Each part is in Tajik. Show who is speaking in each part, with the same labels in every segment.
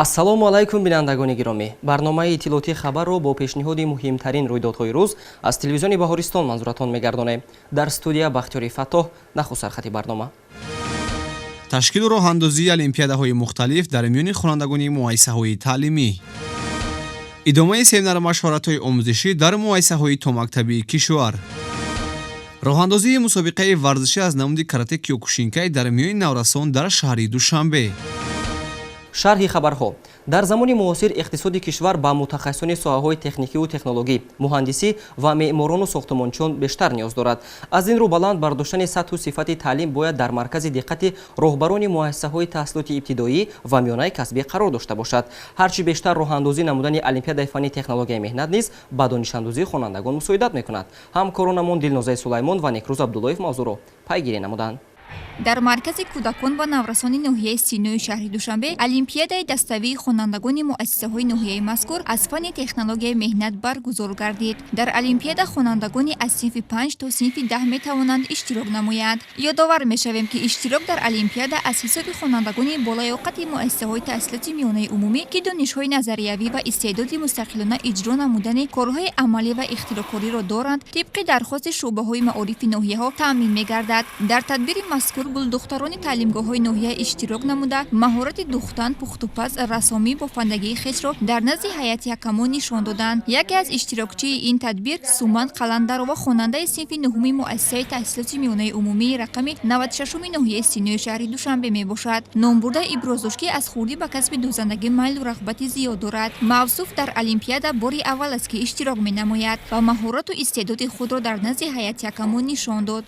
Speaker 1: Ассалому алайкум, бинандагони гиромӣ! Барномаи иттилоотии «Хабарро» бо пешниҳоди муҳимтарин рӯйдодҳои рӯз аз телевизиони Баҳористон манзуратон мегардонем. Дар студия Бахтиёри Фаттоҳ. Нахуст сархати барнома.
Speaker 2: Ташкилу роҳандозии олимпиадаҳои мухталиф дар миёни хонандагони муассисаҳои таълимӣ, идомаи семинару машваратҳои омӯзишӣ дар муассисаҳои томактабии кишвар, роҳандозии мусобиқаи варзишӣ аз намуди карате киёкушинкай дар миёни наврасон дар шаҳри Душанбе.
Speaker 1: Шарҳи хабарҳо. Дар замони муосир иқтисоди кишвар ба мутахассисони соҳаҳои техникиву технологӣ, муҳандисӣ ва меъморону сохтумончиён бештар ниёз дорад. Аз ин рӯ баланд бардоштани сатҳу сифати таълим бояд дар маркази диққати роҳбарони муассисаҳои таҳсилоти ибтидоӣ ва миёнаи касбӣ қарор дошта бошад. Ҳарчи бештар роҳандозӣ намудани олимпиадаи фанни технологияи меҳнат низ ба донишандӯзии хонандагон мусоидат мекунад. Ҳамкоронамон Дилнозаи Сулаймон ва Некрӯз Абдуллоев мавзӯъро пайгирӣ намуданд.
Speaker 3: Дар маркази кӯдакон ва наврасони ноҳияи Синои шаҳри Душанбе олимпиадаи даставии хонандагони муассисаҳои ноҳияи мазкур аз фанни технологияи меҳнат баргузор гардид. Дар олимпиада хонандагони аз синфи 5 то синфи 10 метавонанд иштирок намоянд. Ёдовар мешавем, ки иштирок дар олимпиада аз ҳисоби хонандагони болаёқати муассисаҳои таҳсилоти миёнаи умумӣ, ки донишҳои назариявӣ ва истеъдоди мустақилона иҷро намудани корҳои амалӣ ва ихтироъкориро доранд, тибқи дархости шӯъбаҳои маорифи ноҳияҳо таъмин мегардад. Дар тадбири мазкур гулдухтарони таълимгоҳҳои ноҳия иштирок намуда, маҳорати духтан, пухтупаз, рассомӣ, бофандагии хешро дар назди ҳайати ҳакамон нишон доданд. Яке аз иштирокчии ин тадбир Суман Қаландарова, хонандаи синфи нуҳуми муассисаи таҳсилоти миёнаи умумии рақами 96-уми ноҳияи Синои шаҳри Душанбе мебошад. Номбурда иброз дошт, ки аз хурдӣ ба касби дӯзандагӣ майлу рағбати зиёд дорад. Мавсуф дар олимпиада бори аввал аст, ки иштирок менамояд ва маҳорату истеъдоди худро дар назди ҳайати ҳакамон нишон дод.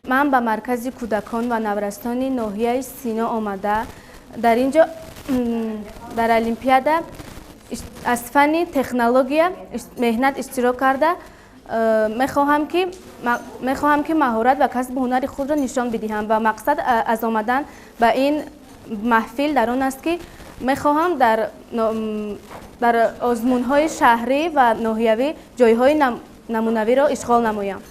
Speaker 4: Ман ба маркази кӯдакон ва наврастони ноҳияи Сино омада, дар ин ҷо дар олимпиада аз фанни технология меҳнат иштирок карда, мехоҳам, ки маҳорат ва касбу ҳунари худро нишон бидиҳам ва мақсад аз омадан ба ин маҳфил дар он аст, ки мехоҳам дар озмунҳои шаҳрӣ ва ноҳиявӣ ҷойҳои намунавиро ишғол намоям.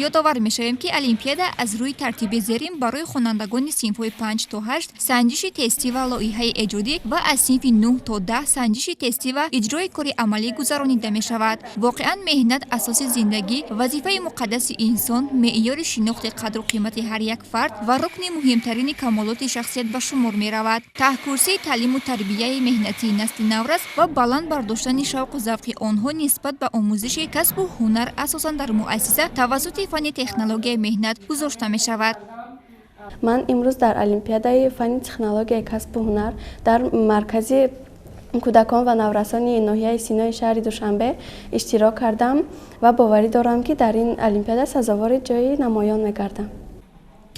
Speaker 3: Ёдовар мешавем, ки олимпиада аз рӯи тартиби зерин барои хонандагони синфҳои 5 то 8 санҷиши тестӣ ва лоиҳаи эҷодӣ ва аз синфи 9 то 10 санҷиши тестӣ ва иҷрои кори амалӣ гузаронида мешавад. Воқеан, меҳнат асоси зиндагӣ, вазифаи муқаддаси инсон, меъёри шинохти қадру қимати ҳар як фард ва рукни муҳимтарини камолоти шахсият ба шумор меравад. Таҳкурсии таълиму тарбияи меҳнатии насли наврас ва баланд бардоштани шавқу завқи онҳо нисбат ба омӯзиши касбу ҳунар асосан дар муассиса тавассути фанни технологияи меҳнат гузошта мешавад.
Speaker 5: Ман имрӯз дар олимпиадаи фанни технологияи касбу ҳунар дар маркази кӯдакон ва наврасони ноҳияи Синои шаҳри Душанбе иштирок кардам ва боварӣ дорам, ки дар ин олимпиада сазовори ҷои намоён мегардам.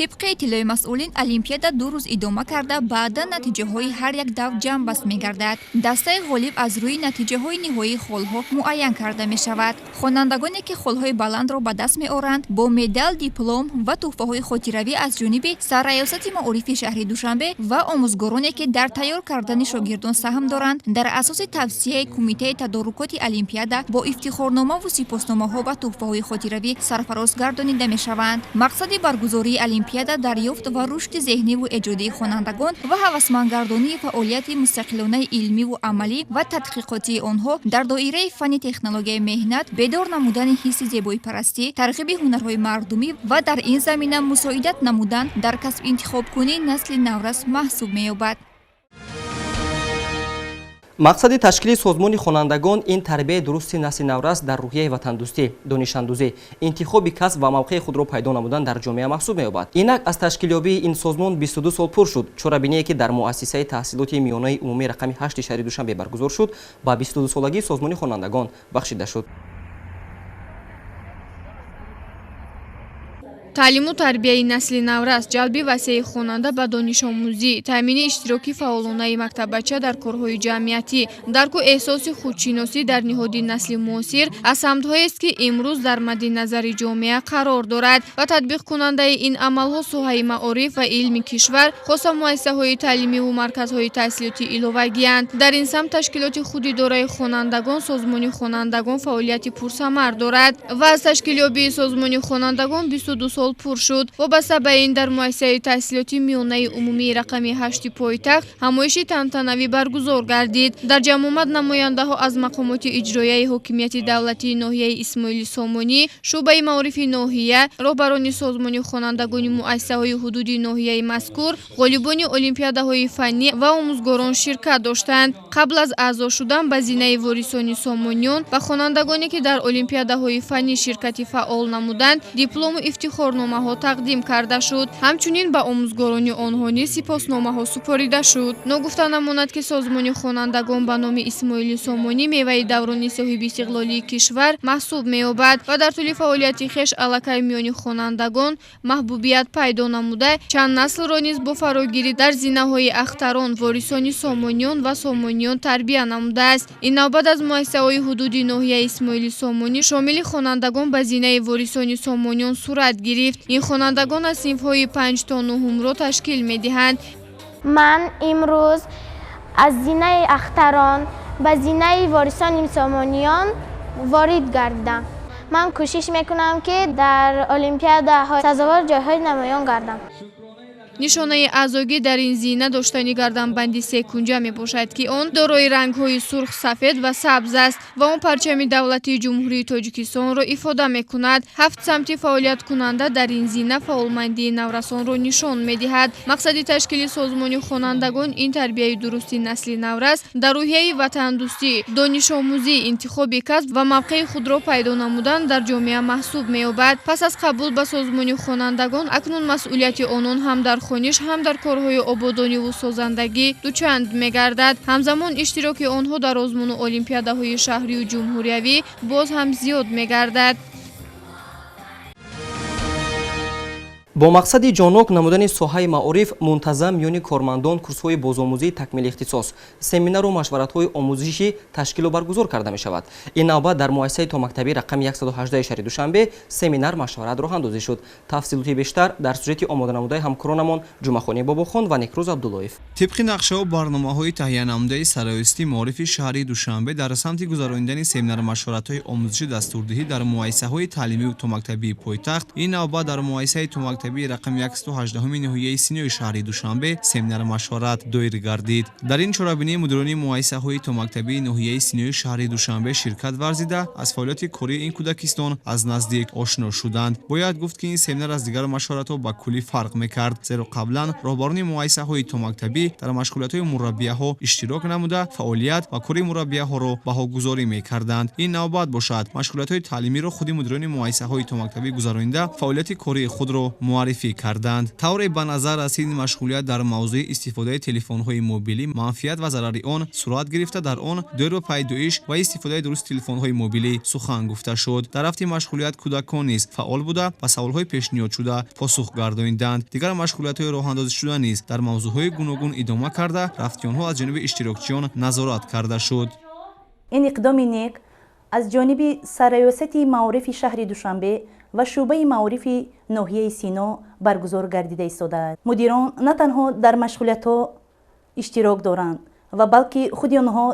Speaker 3: Тибқи иттилои масъулин, олимпиада 2 рӯз идома карда, баъдан натиҷаҳои ҳар як давр ҷамъбаст мегардад. Дастаи ғолиб аз рӯи натиҷаҳои ниҳоии холҳо муайян карда мешавад. Хонандагоне, ки холҳои баландро ба даст меоранд, бо медал, диплом ва тӯҳфаҳои хотиравӣ аз ҷониби Сарраёсати маорифи шаҳри Душанбе ва омӯзгороне, ки дар тайёр кардани шогирдон саҳм доранд, дар асоси тавсияи кумитаи тадорукоти олимпиада бо ифтихорномаву сипосномаҳо ва тӯҳфаҳои хотиравӣ сарфароз гардонида мешаванд. Мақсади баргузории олимпиада дарёфт ва рушди зеҳниву эҷодии хонандагон ва ҳавасмандгардонии фаъолияти мустақилонаи илмиву амалӣ ва тадқиқотии онҳо дар доираи фанни технологияи меҳнат, бедор намудани ҳисси зебоипарастӣ, тарғиби ҳунарҳои мардумӣ ва дар ин замина мусоидат намудан дар касбинтихобкунии насли наврас маҳсуб меёбад.
Speaker 1: Мақсади ташкили созмони хонандагон ин тарбияи дурусти насли наврас дар рӯҳияи ватандӯстӣ, донишандӯзӣ, интихоби касб ва мавқеи худро пайдо намудан дар ҷомеа маҳсуб меёбад. Инак аз ташкилёбии ин созмон 22 сол пур шуд. Чорабиние, ки дар муассисаи таҳсилоти миёнаи умумии рақами 8 шаҳри Душанбе баргузор шуд, ба 22солагии созмони хонандагон бахшида шуд.
Speaker 6: Таълиму тарбияи насли наврас, ҷалби васеи хонанда ба донишомӯзӣ, таъмини иштироки фаъолонаи мактаббача дар корҳои ҷамъиятӣ, дарку эҳсоси худшиносӣ дар ниҳоди насли муосир аз самтҳоест, ки имрӯз дар мадди назари ҷомеа қарор дорад ва татбиқкунандаи ин амалҳо соҳаи маориф ва илми кишвар, хоса муассисаҳои таълимиву марказҳои таҳсилоти иловагианд. Дар ин самт ташкилоти худидораи хонандагон, Созмони хонандагон, фаъолияти пурсамар дорад ва аз ташкилёбии Созмони хонандагон 22 сол сол пур шуд. Вобаста ба ин дар муассисаи таҳсилоти миёнаи умумии рақами 8 пойтахт ҳамоиши тантанавӣ баргузор гардид. Дар ҷамъомад намояндаҳо аз мақомоти иҷроияи ҳокимияти давлатии ноҳияи Исмоили Сомонӣ, шӯъбаи маорифи ноҳия, роҳбарони созмони хонандагони муассисаҳои ҳудуди ноҳияи мазкур, ғолибони олимпиадаҳои фаннӣ ва омӯзгорон ширкат доштанд. Қабл аз аъзо шудан ба зинаи ворисони Сомониён ба хонандагоне ки дар олимпиадаҳои фаннӣ ширкати фаъол намуданд, диплому ифтихорномаҳо тақдим карда шуд. Ҳамчунин ба омӯзгорони онҳо низ сипосномаҳо супорида шуд. Ногуфта намонад, ки созмони хонандагон ба номи Исмоили Сомонӣ меваи даврони соҳиби истиқлолии кишвар маҳсуб меёбад ва дар тӯли фаъолияти хеш аллакай миёни хонандагон маҳбубият пайдо намуда, чанд наслро низ бо фарогирӣ дар зинаҳои ахтарон, ворисони Сомониён ва Сомониён тарбия намудааст. Ин навбат аз муассисаҳои ҳудуди ноҳияи Исмоили Сомонӣ шомили хонандагон ба зинаи ворисони Сомониён сурат гирифт. Ин хонандагон аз синфҳои 5 то 9-ро ташкил медиҳанд.
Speaker 7: Ман имрӯз аз зинаи ахтарон ба зинаи ворисони Сомониён ворид гардидам. Ман кӯшиш мекунам, ки дар олимпиадаҳо сазовор ҷойҳои намоён гардам.
Speaker 6: Нишонаи аъзогӣ дар ин зина доштани гарданбанди секунҷа мебошад, ки он дорои рангҳои сурх, сафед ва сабз аст ва он парчами давлатии Ҷумҳурии Тоҷикистонро ифода мекунад. 7 самти фаъолияткунанда дар ин зина фаъолмандии наврасонро нишон медиҳад. Мақсади ташкили созмони хонандагон ин тарбияи дурусти насли наврас дар рӯҳияи ватандӯстӣ, донишомӯзӣ, интихоби касб ва мавқеи худро пайдо намудан дар ҷомеа маҳсуб меёбад. Пас аз қабул ба созмони хонандагон акнун масъулияти онон ҳам дар хониш, ҳам дар корҳои ободониву созандагӣ дучанд мегардад. Ҳамзамон иштироки онҳо дар озмуну олимпиадаҳои шаҳрию ҷумҳуриявӣ боз ҳам зиёд мегардад.
Speaker 1: Бо мақсади ҷоннок намудани соҳаи маориф мунтазам миёни кормандон курсҳои бозомӯзии такмили ихтисос, семинару машваратҳои омӯзишӣ ташкилу баргузор карда мешавад. Ин навбат дар муассисаи томактабӣ рақами 118 шаҳри Душанбе семинар машварат роҳандозӣ шуд. Тафсилоти бештар дар сюжети омоданамудаи ҳамкоронамон Ҷумъахони Бобохон ва Некрӯз Абдуллоев.
Speaker 2: Тибқи нақшаву барномаҳои таҳиянамудаи сарраёсати маорифи шаҳри Душанбе дар самти гузаронидани семинар-машваратҳои омӯзиши дастурдиҳӣ дар муассисаҳои таълимию томактабии пойтахт, ин навбат дар муассисаи томактабии рақами 118 ноҳияи Синои шаҳри Душанбе семинар-машварат доир гардид. Дар ин чорабинӣ мудирони муассисаҳои томактабии ноҳияи Синои шаҳри Душанбе ширкат варзида, аз фаъолияти кории ин кӯдакистон аз наздик ошно шуданд. Бояд гуфт, ки ин семинар аз дигар машваратҳо ба куллӣ фарқ мекард, зеро қаблан роҳбарони муассисаҳои томактабӣ дар машғулиятҳои мураббияҳо иштирок намуда, фаъолият ва кори мураббияҳоро баҳогузорӣ мекарданд. Ин навбат бошад, машғулиятҳои таълимиро худи мудирони муассисаҳои томактабӣ гузаронида, фаъолияти кории худро муаррифӣ карданд. Тавре ба назар расид, ин машғулият дар мавзӯи истифодаи телефонҳои мобилӣ, манфиат ва зарари он сурат гирифта, дар он доир ба пайдоиш ва истифодаи дурусти телефонҳои мобилӣ сухан гуфта шуд. Дар рафти машғулият кӯдакон низ фаъол буда, ба саволҳои пешниҳодшуда посух гардониданд. Дигар машғулиятҳои роҳандозишуда низ дар мавзӯъҳои гуногун идома карда, рафти онҳо аз ҷониби иштирокчиён назорат карда шуд.
Speaker 8: Ин иқдоми нек аз ҷониби сарраёсати маорифи шаҳри Душанбе ва шӯъбаи маорифи ноҳияи Сино баргузор гардида истодааст. Мудирон на танҳо дар машғулиятҳо иштирок доранд ва балки худи онҳо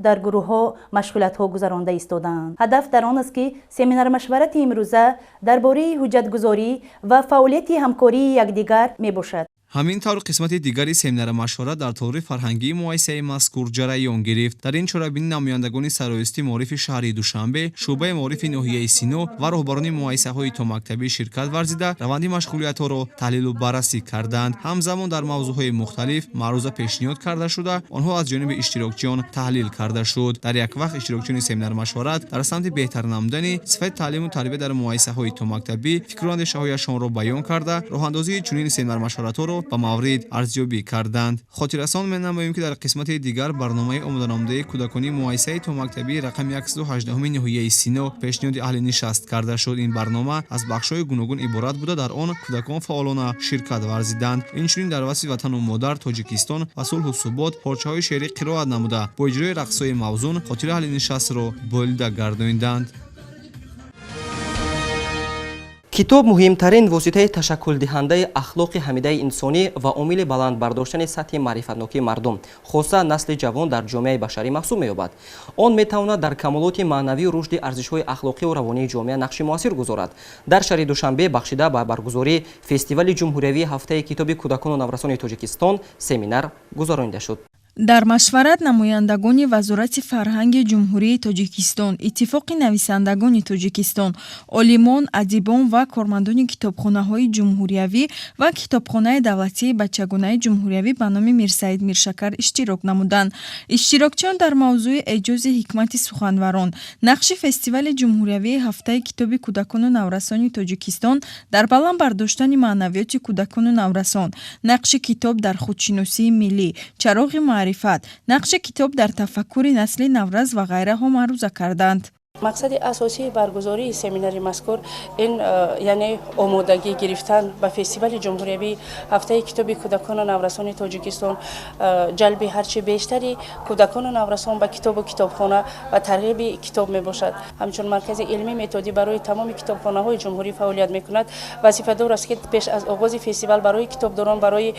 Speaker 8: дар гурӯҳҳо машғулиятҳо гузаронда истодаанд. Ҳадаф дар он аст, ки семинар-машварати имрӯза дар бораи ҳуҷҷатгузорӣ ва фаъолияти ҳамкории якдигар мебошад.
Speaker 2: Ҳамин тавр қисмати дигари семинар-машварат дар толори фарҳангии муассисаи мазкур ҷараён гирифт. Дар ин чорабинӣ намояндагони сарраёсати маорифи шаҳри Душанбе, шӯъбаи маорифи ноҳияи Сино ва роҳбарони муассисаҳои томактабӣ ширкат варзида, раванди машғулиятҳоро таҳлилу баррасӣ карданд. Ҳамзамон дар мавзӯъҳои мухталиф маъруза пешниҳод карда шуда, онҳо аз ҷониби иштирокчиён таҳлил карда шуд. Дар як вақт иштирокчиёни семинар-машварат дар самти беҳтар намудани сифати таълиму тарбия дар муассисаҳои томактабӣ фикру андешаҳояшонро баён карда, роҳандозии чунин семинар-машваратҳоро ба маврид арзёбӣ карданд. Хотиррасон менамоем, ки дар қисмати дигар барномаи омоданамудаи кӯдаконии муассисаи томактабии рақами 118 ноҳияи Сино пешниҳоди аҳли нишаст карда шуд. Ин барнома аз бахшҳои гуногун иборат буда, дар он кӯдакон фаъолона ширкат варзиданд. Инчунин дар васфи ватану модар, Тоҷикистон ва сулҳу субот порчаҳои шеърӣ қироат намуда, бо иҷрои рақсҳои мавзун хотири аҳли нишастро болида гардониданд.
Speaker 1: Китоб муҳимтарин воситаи ташаккулдиҳандаи ахлоқи ҳамидаи инсонӣ ва омили баланд бардоштани сатҳи маърифатнокии мардум, хоса насли ҷавон дар ҷомеаи башарӣ маҳсуб меёбад. Он метавонад дар камолоти маънавию рушди арзишҳои ахлоқиву равонии ҷомеа нақши муассир гузорад. Дар шаҳри Душанбе бахшида ба баргузории фестивали ҷумҳуриявии ҳафтаи китоби кӯдакону наврасони Тоҷикистон семинар гузаронида шуд.
Speaker 9: Дар машварат намояндагони Вазорати фарҳанги Ҷумҳурии Тоҷикистон, Иттифоқи нависандагони Тоҷикистон, олимон, адибон ва кормандони китобхонаҳои ҷумҳуриявӣ ва китобхонаи давлатии бачагонаи ҷумҳуриявӣ ба номи Мирсаид Миршакар иштирок намуданд. Иштирокчиён дар мавзӯи эъҷози ҳикмати суханварон, нақши фестивали ҷумҳуриявии ҳафтаи китоби кӯдакону наврасони Тоҷикистон дар баланд бардоштани маънавиёти кӯдакону наврасон, нақши китоб дар худшиносии миллӣ, чароғи маърифат, нақши китоб дар тафаккури насли наврас ва ғайраҳо маъруза карданд.
Speaker 10: Мақсади асосии баргузории семинари мазкур ин яъне омодагӣ гирифтан ба фестивали ҷумҳуриявии ҳафтаи китоби кӯдакону наврасони Тоҷикистон, ҷалби ҳарчи бештари кӯдакону наврасон ба китобу китобхона ва тарғиби китоб мебошад. Ҳамчун маркази илмӣ методӣ барои тамоми китобхонаҳои ҷумҳурӣ фаъолият мекунад. Вазифадор аст, ки пеш аз оғози фестивал барои китобдорон, барои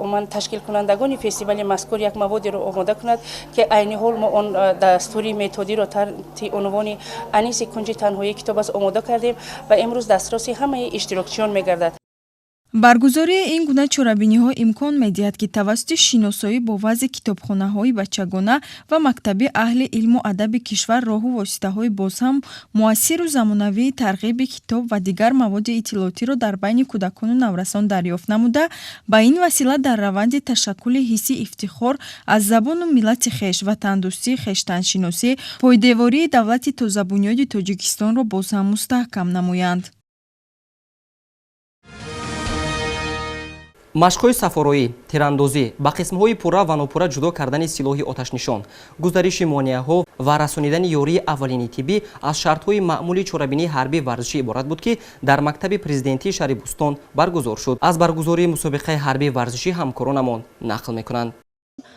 Speaker 10: умуман ташкилкунандагони фестивали мазкур як маводеро омода кунад, ки айни ҳол мо он дастури методиро таҳти унвони аниси кунҷи танҳоии китоб аст омода кардем ва имрӯз дастраси ҳамаи иштирокчиён мегардад.
Speaker 9: Баргузории ин гуна чорабиниҳо имкон медиҳад, ки тавассути шиносоӣ бо вазъи китобхонаҳои бачагона ва мактабӣ аҳли илму адаби кишвар роҳу воситаҳои бозҳам муассиру замонавии тарғиби китоб ва дигар маводи иттилоотиро дар байни кӯдакону наврасон дарёфт намуда, ба ин васила дар раванди ташаккули ҳисси ифтихор аз забону миллати хеш, ватандӯстӣ, хештаншиносӣ, пойдевории давлати тозабунёди Тоҷикистонро бозҳам мустаҳкам намоянд.
Speaker 1: Машқҳои сафороӣ, тирандозӣ, ба қисмҳои пурра ва нопурра ҷудо кардани силоҳи оташнишон, гузариши монеаҳо ва расонидани ёрии аввалини тиббӣ аз шартҳои маъмули чорабинии ҳарбии варзишӣ иборат буд, ки дар мактаби президентии шаҳри Бӯстон баргузор шуд. Аз баргузории мусобиқаи ҳарбии варзишӣ ҳамкоронамон нақл мекунанд.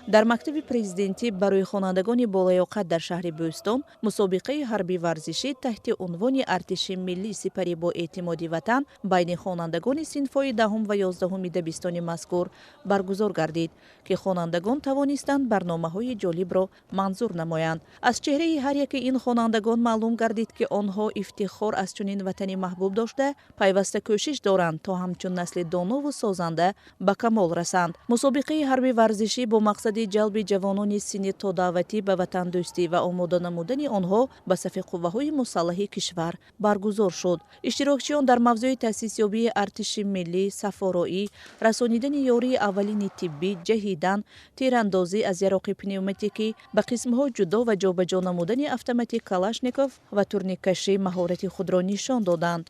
Speaker 11: Дар мактаби президентӣ барои хонандагони болаёқат дар шаҳри Бӯстон мусобиқаи ҳарбии варзишӣ таҳти унвони артиши миллӣ сипари бо эътимоди ватан байни хонандагони синфҳои 10-ум ва 11-уми дабистони мазкур баргузор гардид, ки хонандагон тавонистанд барномаҳои ҷолибро манзур намоянд. Аз чеҳраи ҳар яке ин хонандагон маълум гардид, ки онҳо ифтихор аз чунин ватани маҳбуб дошта, пайваста кӯшиш доранд, то ҳамчун насли донову созанда ба камол расанд. Мусобиқаи ҳарбии варзишӣ бо мақсади ҷалби ҷавонони синни тодаъватӣ ба ватандӯстӣ ва омода намудани онҳо ба сафи қувваҳои мусаллаҳи кишвар баргузор шуд. Иштирокчиён дар мавзӯи таъсисёбии артиши миллӣ, сафороӣ, расонидани ёрии аввалини тиббӣ, ҷаҳидан, тирандозӣ аз яроқи пневматикӣ, ба қисмҳо ҷудо ва ҷобаҷо намудани автомати Калашников ва турниккашӣ маҳорати худро нишон доданд.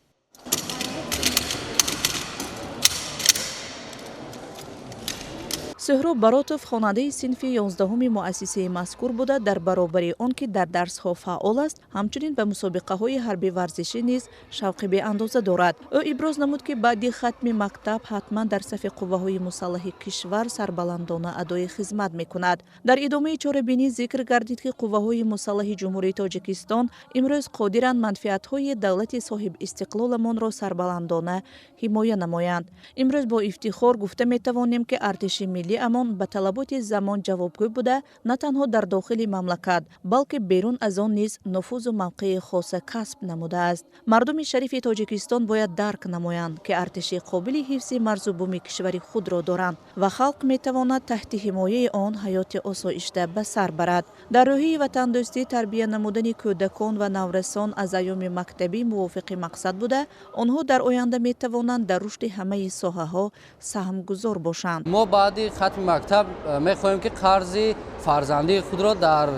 Speaker 11: Суҳроб Баротов хонандаи синфи 11-уми муассисаи мазкур буда, дар баробари он ки дар дарсҳо фаъол аст, ҳамчунин ба мусобиқаҳои ҳарбии варзишӣ низ шавқи беандоза дорад. Ӯ иброз намуд, ки баъди хатми мактаб ҳатман дар сафи қувваҳои мусаллаҳи кишвар сарбаландона адои хизмат мекунад. Дар идомаи чорабинӣ зикр гардид, ки қувваҳои мусаллаҳи Ҷумҳурии Тоҷикистон имрӯз қодиранд манфиатҳои давлати соҳибистиқлоламонро сарбаландона ҳимоя намоянд. Имрӯз бо ифтихор гуфта метавонем, ки артиши миллӣ амон ба талаботи замон ҷавобгӯ буда, на танҳо дар дохили мамлакат, балки берун аз он низ нуфузу мавқеи хоса касб намудааст. Мардуми шарифи Тоҷикистон бояд дарк намоянд, ки артиши қобили ҳифзи марзу буми кишвари худро доранд ва халқ метавонад таҳти ҳимояи он ҳаёти осоишта ба сар барад. Дар рӯҳии ватандӯстӣ тарбия намудани кӯдакон ва наврасон аз айёми мактабӣ мувофиқи мақсад буда, онҳо дар оянда метавонанд дар рушди ҳамаи соҳаҳо саҳмгузор бошанд.
Speaker 12: Мо баъди хатми мактаб мехоҳем, ки қарзи фарзандии худро дар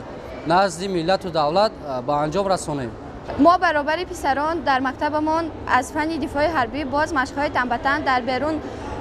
Speaker 12: назди миллату давлат ба анҷом расонем.
Speaker 13: Мо баробари писарон дар мактабамон аз фанни дифои ҳарбӣ боз машқҳои танбатан дар берун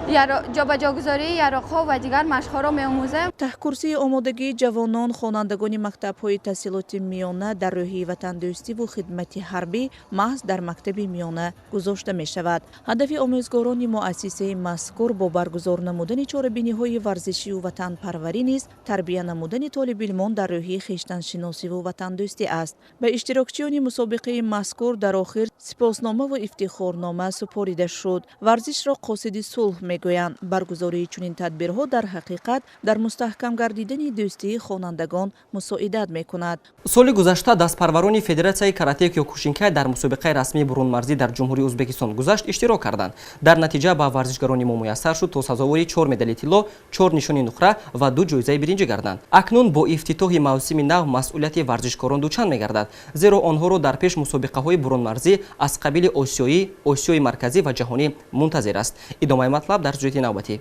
Speaker 13: ҷобаҷогузории яроқҳо ва дигар машқҳоро меомӯзем.
Speaker 11: Таҳкурсии омодагии ҷавонон, хонандагони мактабҳои таҳсилоти миёна дар рӯҳии ватандӯстиву хидмати ҳарбӣ маҳз дар мактаби миёна гузошта мешавад. Ҳадафи омӯзгорони муассисаи мазкур бо баргузор намудани чорабиниҳои варзишию ватанпарварӣ низ тарбия намудани толибилмон дар рӯҳии хештаншиносиву ватандӯстӣ аст. Ба иштирокчиёни мусобиқаи мазкур дар охир сипосномаву ифтихорнома супорида шуд. Варзишро қосиди сулҳ мегӯянд. Баргузории чунин тадбирҳо дар ҳақиқат дар мустаҳкам гардидани дӯстии хонандагон мусоидат мекунад.
Speaker 1: Соли гузашта дастпарварони Федератсияи карате киёкушинкай дар мусобиқаи расмии бурунмарзӣ дар Ҷумҳурии Ӯзбекистон гузашт иштирок карданд. Дар натиҷа ба варзишгарони мо муяссар шуд то сазовори 4 медали тилло, 4 нишони нуқра ва 2 ҷоизаи биринҷӣ гарданд. Акнун бо ифтитоҳи мавсими нав масъулияти варзишкорон дучанд мегардад, зеро онҳоро дар пеш мусобиқаҳои бурунмарзӣ аз қабили осиёӣ, Осиёи Марказӣ ва ҷаҳонӣ мунтазир аст. Идомаи матлаб дар сюжети навбатӣ.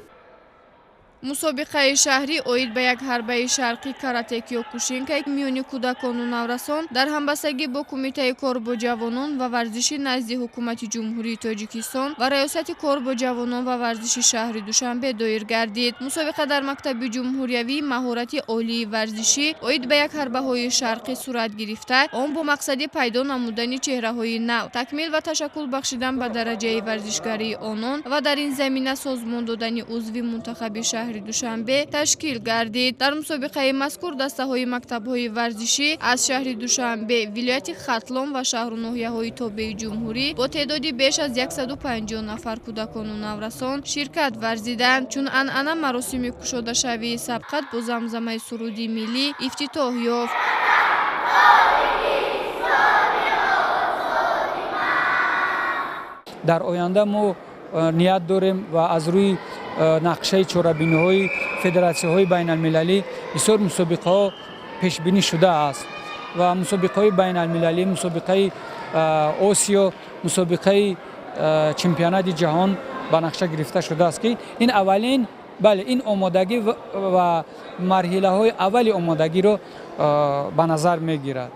Speaker 6: Мусобиқаи шаҳрӣ оид ба як ҳарбаи шарқӣ карате киёкушинкай миёни кӯдакону наврасон дар ҳамбастагӣ бо Кумитаи кор бо ҷавонон ва варзиши назди Ҳукумати Ҷумҳурии Тоҷикистон ва Раёсати кор бо ҷавонон ва варзиши шаҳри Душанбе доир гардид. Мусобиқа дар мактаби ҷумҳуриявии маҳорати олии варзишӣ оид ба як ҳарбаҳои шарқӣ сурат гирифта, он бо мақсади пайдо намудани чеҳраҳои нав, такмил ва ташаккул бахшидан ба дараҷаи варзишгарии онон ва дар ин замина созмон додани узви мунтахаби шаҳри Душанбе ташкил гардид. Дар мусобиқаи мазкур дастаҳои мактабҳои варзишӣ аз шаҳри Душанбе, вилояти Хатлон ва шаҳру ноҳияҳои тобеи ҷумҳурӣ бо теъдоди беш аз 150 нафар кӯдакону наврасон ширкат варзиданд. Чун анъана маросими кушодашавии сабқат бо замзамаи суруди миллӣ ифтитоҳ ёфт.
Speaker 14: Дар оянда мо ният дорем ва аз рӯи нақшаи чорабиниҳои федератсияҳои байналмилалӣ бисёр мусобиқаҳо пешбинӣ шудааст ва мусобиқаҳои байналмилалӣ, мусобиқаи Осиё, мусобиқаи чемпионати ҷаҳон ба нақша гирифта шудааст, ки ин аввалин, бале, ин омодагӣ ва марҳилаҳои аввали омодагиро ба назар мегирад.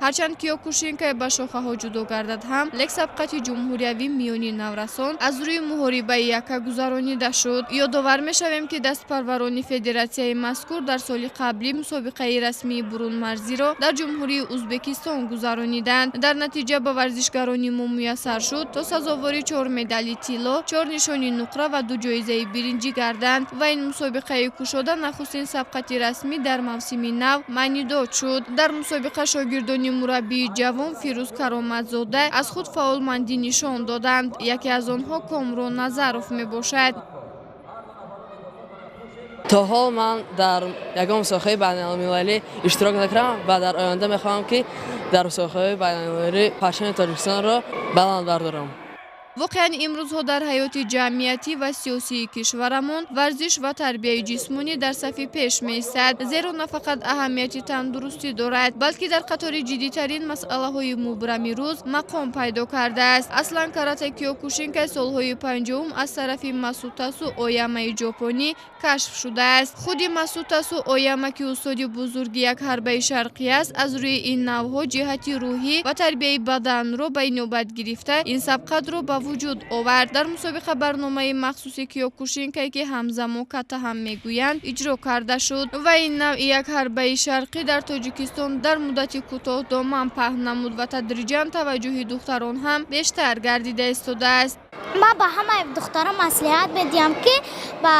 Speaker 6: Ҳарчанд киёкушинкай ба шохаҳо ҷудо гардад ҳам, лек сабқати ҷумҳуриявӣ миёни наврасон аз рӯи муҳорибаи якка гузаронида шуд. Ёдовар мешавем, ки дастпарварони федератсияи мазкур дар соли қаблӣ мусобиқаи расмии бурунмарзиро дар Ҷумҳурии Ӯзбекистон гузарониданд. Дар натиҷа ба варзишгарони мо муяссар шуд то сазовори 4 медали тилло, 4 нишони нуқра ва 2 ҷоизаи биринҷӣ гарданд ва ин мусобиқаи кушода нахустин сабқати расмӣ дар мавсими нав маънидод шуд. Дар мусобиқа шогирдони мураббии ҷавон Фирӯз Кароматзода аз худ фаъолмандӣ нишон доданд. Яке аз онҳо Комрон Назаров мебошад.
Speaker 15: То ҳол ман дар ягон мусобиқаи байналмилалӣ иштирок накардам ва дар оянда мехоҳам, ки дар мусобиқаҳои байналмилалӣ парчами Тоҷикистонро баланд бардорам.
Speaker 6: Воқеан имрӯзҳо дар ҳаёти ҷамъиятӣ ва сиёсии кишварамон варзиш ва тарбияи ҷисмонӣ дар сафи пеш меистад, зеро на фақат аҳамияти тандурустӣ дорад, балки дар қатори ҷиддитарин масъалаҳои мубрами рӯз мақом пайдо кардааст. Аслан карате киёкушинкай солҳои 50 аз тарафи Масутасу Оямаи ҷопонӣ кашф шудааст. Худи Масутасу Ояма, ки устоди бузурги як ҳарбаи шарқӣ аст, аз рӯи ин навъҳо ҷиҳати рӯҳӣ ва тарбияи баданро ба инобат гирифта, ин сабқатро ба вуҷуд овард. Дар мусобиқа барномаи махсуси киёкушинкай, ки ҳамзамон ката ҳам мегӯянд, иҷро карда шуд ва ин навъи як ҳарбаи шарқӣ дар Тоҷикистон дар муддати кӯтоҳ доман паҳн намуд ва тадриҷан таваҷҷӯҳи духтарон ҳам бештар гардида истодааст.
Speaker 7: Ман ба ҳамаи духтарон маслиҳат медиҳам, ки ба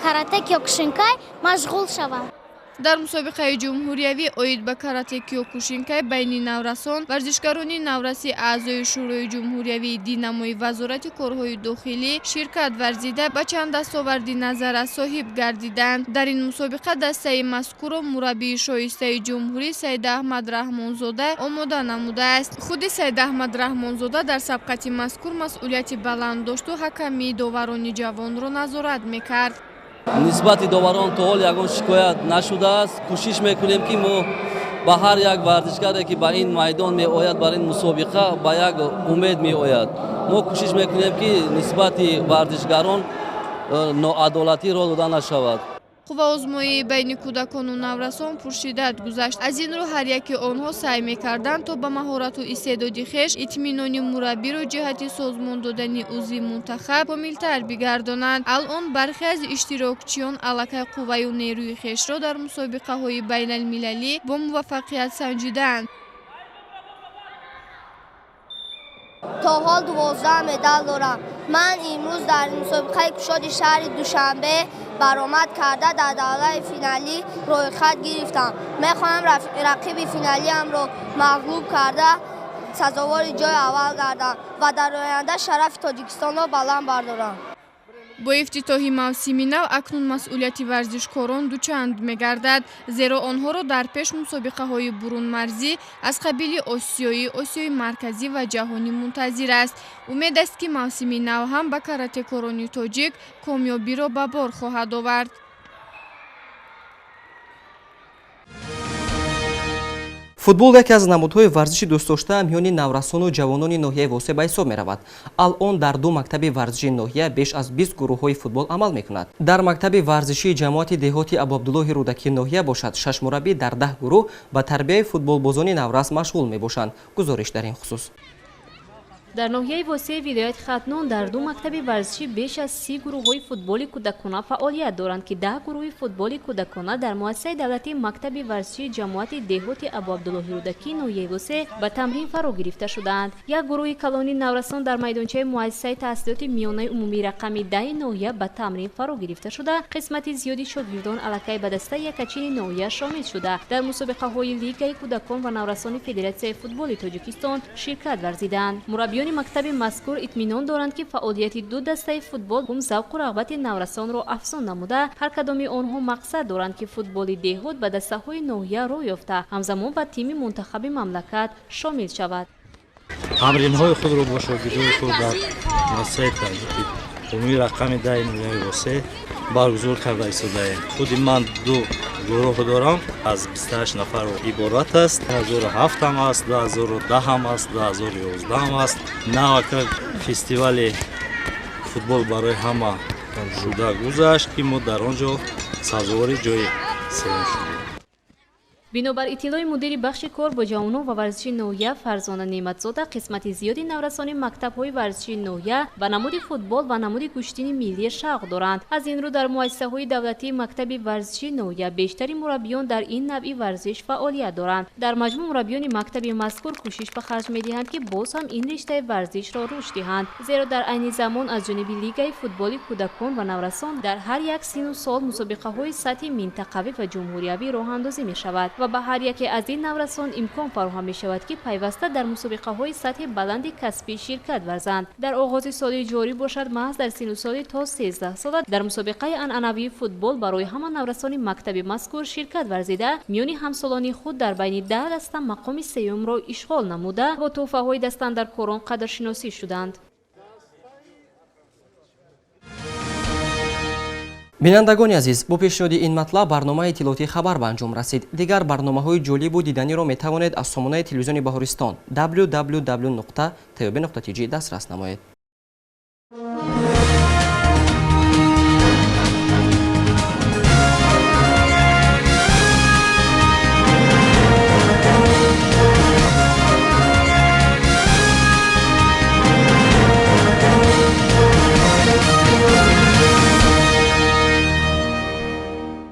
Speaker 7: карате киёкушинкай машғул шаванд.
Speaker 6: Дар мусобиқаи ҷумҳуриявӣ оид ба карате киёкушинкай байни наврасон варзишгарони навраси аъзои Шӯрои ҷумҳуриявии Динамои Вазорати корҳои дохилӣ ширкат варзида ба чанд дастоварди назаррас соҳиб гардиданд. Дар ин мусобиқа дастаи мазкурро мураббии шоистаи ҷумҳурӣ Сайдаҳмад Раҳмонзода омода намудааст. Худи Сайдаҳмад Раҳмонзода дар сабқати мазкур масъулияти баланд дошту ҳакамии доварони ҷавонро назорат мекард.
Speaker 12: Нисбати доварон то ҳол ягон шикоят нашудааст. Кӯшиш мекунем, ки мо ба ҳар як варзишгаре, ки ба ин майдон меояд, бар ин мусобиқа ба як умед меояд, мо кӯшиш мекунем, ки нисбати варзишгарон ноадолатӣ роҳ дода нашавад.
Speaker 6: Қувваозмоии байни кӯдакону наврасон пуршиддат гузашт. Аз ин рӯ ҳар яки онҳо саъй мекарданд, то ба маҳорату истеъдоди хеш итминони мураббиро ҷиҳати созмон додани узви мунтахаб комилтар бигардонанд. Алон бархе аз иштирокчиён аллакай қувваю нерӯи хешро дар мусобиқаҳои байналмилалӣ бо муваффақият санҷидаанд.
Speaker 16: То ҳол 12 медал дорам. Ман имрӯз дар мусобиқаи кушоди шаҳри Душанбе баромад карда дар давраи финалӣ рӯйхат гирифтам. Мехоҳам рақиби финалиамро мағлуб карда сазовори ҷои аввал гардам ва дар оянда шарафи Тоҷикистонро баланд бардорам.
Speaker 6: Бо ифтитоҳи мавсими нав акнун масъулияти варзишкорон дучанд мегардад, зеро онҳоро дар пеш мусобиқаҳои бурунмарзӣ аз қабили осиёӣ, осиёи марказӣ ва ҷаҳонӣ мунтазир аст. Умед аст, ки мавсими нав ҳам ба каратекорони тоҷик комёбиро ба бор хоҳад овард.
Speaker 1: Футбол яке аз намудҳои варзиши дӯстдошта миёни наврасону ҷавонони ноҳияи Восеъ ба ҳисоб меравад. Алон дар ду мактаби варзиши ноҳия беш аз 20 гурӯҳҳои футбол амал мекунад. Дар мактаби варзишии ҷамоати деҳоти Абуабдуллоҳи Рӯдакии ноҳия бошад, 6 мураббӣ дар 10 гурӯҳ ба тарбияи футболбозони наврас машғул мебошанд. Гузориш дар ин хусус.
Speaker 17: Дар ноҳияи Восеъи вилояти Хатлон дар ду мактаби варзишӣ беш аз 30 гурӯҳҳои футболи кӯдакона фаъолият доранд, ки 10 гурӯҳи футболи кӯдакона дар муассисаи давлатии мактаби варзишии ҷамоати деҳоти Абуабдуллоҳи Рӯдакии ноҳияи Восеъ ба тамрин фаро гирифта шудаанд. Як гурӯҳи калони наврасон дар майдончаи муассисаи таҳсилоти миёнаи умумии рақами 10 ноҳия ба тамрин фаро гирифта шуда, қисмати зиёди шогирдон аллакай ба дастаи якачини ноҳия шомил шуда, дар мусобиқаҳои Лигаи кӯдакон ва наврасони Федератсияи футболи Тоҷикистон ширкат варзидаанд. Мураббиёни мактаби мазкур итминон доранд, ки фаъолияти ду дастаи футбол завқу рағбати наврасонро афзун намуда, ҳар кадоми онҳо мақсад доранд, ки футболи деҳот ба дастаҳои ноҳия роҳ ёфта, ҳамзамон ба тими мунтахаби мамлакат шомил шавад.
Speaker 18: Тамринҳои худро бо шогирдони худ дар муассисаи таҳсилоти умумии рақами 10 ноҳияи Восеъ баргузор карда истодаем. Худи ман ду гурӯҳ дорам, аз 28 нафар иборат аст. 2007 ҳам аст, 2010 ҳам аст, 2011 ҳам аст. Навака фестивали футбол барои ҳама шуда гузашт, ки мо дар он ҷо сазовори ҷои сеюм шудем.
Speaker 17: Бинобар иттилои мудири бахши кор бо ҷавонон ва варзиши ноҳия Фарзона Неъматзода, қисмати зиёди наврасони мактабҳои варзиши ноҳия ба намуди футбол ва намуди гӯштини миллӣ шавқ доранд. Аз ин рӯ дар муассисаҳои давлатии мактаби варзиши ноҳия бештари мураббиён дар ин навъи варзиш фаъолият доранд. Дар маҷмӯъ мураббиёни мактаби мазкур кӯшиш ба харҷ медиҳанд, ки боз ҳам ин риштаи варзишро рушд диҳанд, зеро дар айни замон аз ҷониби Лигаи футболи кӯдакон ва наврасон дар ҳар як сину сол мусобиқаҳои сатҳи минтақавӣ ва ҷумҳуриявӣ роҳандозӣ мешавад ва ба ҳар яке аз ин наврасон имкон фароҳам мешавад, ки пайваста дар мусобиқаҳои сатҳи баланди касбӣ ширкат варзанд. Дар оғози соли ҷорӣ бошад, маҳз дар сину соли то 13 сола дар мусобиқаи анъанавии футбол барои ҳама наврасони мактаби мазкур ширкат варзида, миёни ҳамсолони худ дар байни 10 даста мақоми сеюмро ишғол намуда, бо тӯҳфаҳои дастандаркорон қадршиносӣ шуданд.
Speaker 1: Бинандагони азиз, бо пешниҳоди ин матлаб барномаи иттилоотии хабар ба анҷом расид. Дигар барномаҳои ҷолибу диданиро метавонед аз сомонаи телевизиони Баҳористон www.tub.tj дастрас намоед.